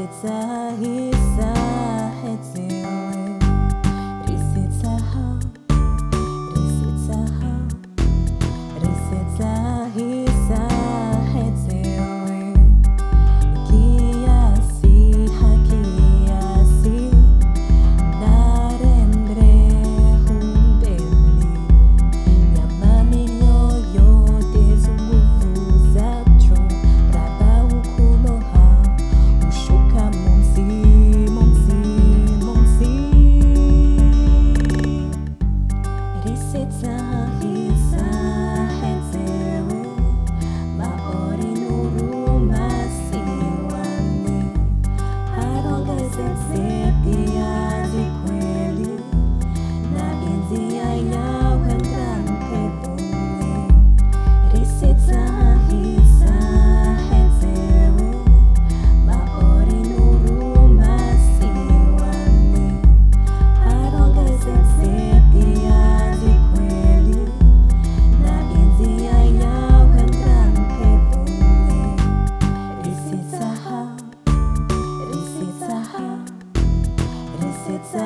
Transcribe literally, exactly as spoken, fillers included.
Risetsa hisa hetse we. Risetsa ha. Risetsa ha. Risetsa hisa hetse we. Kiasi ha kiasi. Na rendre hundeli. Nyama mi yo yo te zungu vuza tro. Raba u kulo ha. U shuka monsi, monsi, monsi. Risetsa hisa hetse we. Maori nuru masiwani. Haronga setse pia di kweli. Na india ya wendran te buni. Risetsa hisa hetse we. Maori nuru masiwani. Haronga setse pia di kweli. Na india ya wendran te buni. Risetsa ha. Risetsa ha. Risetsa